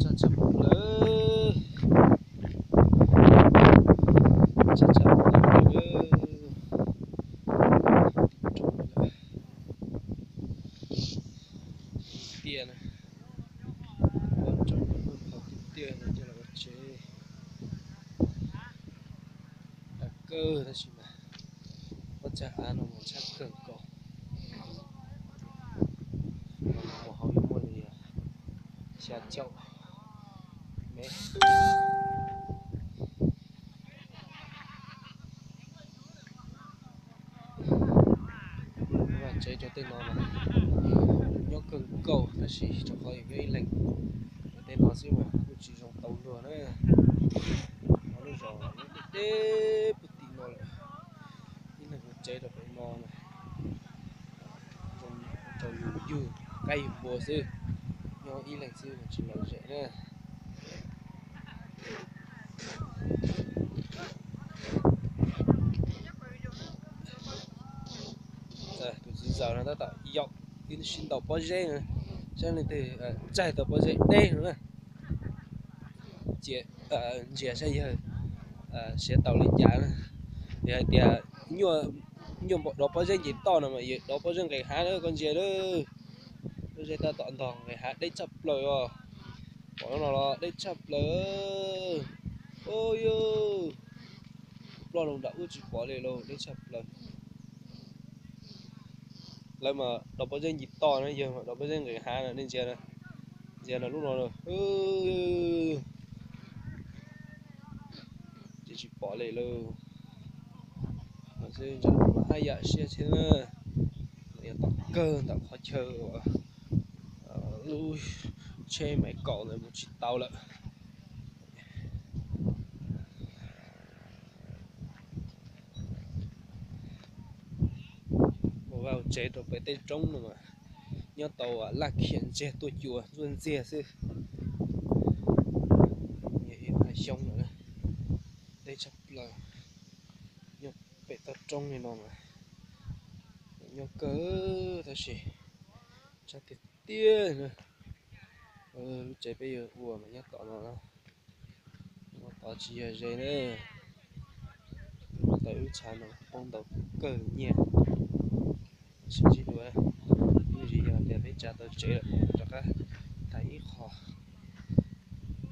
Tshav tshav lawm, tshav tshav lawm, tim roob lawm. Tiaj na, pom roob lawm, pom tiaj tiaj no coj los ua tsev. Tawv kawg tab sis mas pob tsag av no mas ntshab kawg nkaus. Mus hauv yuav muaj li xya caum mev. Vaj tsev rau tej no mas nyob kawg nkaus tab sis rau qhov yus nyob ib leeg rau tej no xwb mas kuj tsis zoo tau luag na. Qhov lub zos nyob deb deb puag tim no lawm, ib leeg ua tsev rau pem no na, zoo rau yus yug qaib yug npua xwb, nyob ib leeg xwb mas tsis lom zem na. Tus txiv ntxawm no tab tom yaum ib sib ntaus pob zeb no, saib leej twg tsaig tau pob zeb deb no na. Cia ntsia saib yawg siav tau li cas na. Yog hais tias nyuaj npaum dov pob zeb nce toj no mas yog dov pob zeb nqes hav na, koj ntsia lawm. Pob zeb tab tom ntog nqes hav deb tshaj plaws os. Pom no los deb tshaj plaws. Ub, yog ploj loo nram ub tsis pom li lauj, deb tshaj plaws. Lawv mas dov pob zeb nce toj na, yawg mas dov pob zeb nqes hav na, nej ntsia, ntsia no lub no, ces tsis pom li lauj. Mas xwb ntawm no mas haj yam siab thiab na, yog tom kawg ntawm qhov chaw uas lub tsheb Maiv Kaum ntawd mus tsis tau lawm. Ua vaj ua tsev rau pem tej roob no mas nyob tau laj khiam ntsiag tuaj cua ntxuaj ntxiag xwb. Yog ib hav xyoob lawm, deb tshaj plaws. Nyob pem toj roob li no mas nyob kawg tab sis tshav tiag tiag na. Lub tsev peb yuav ua mas nyob tom no na, nyob tod tsis yog ze na. Tau ib lub tshav no poob ntau kawg nyiaj. Sib ntsib dua, ib yam li yog tias peb tsa tau tsev lawm rov qab tham ib qho.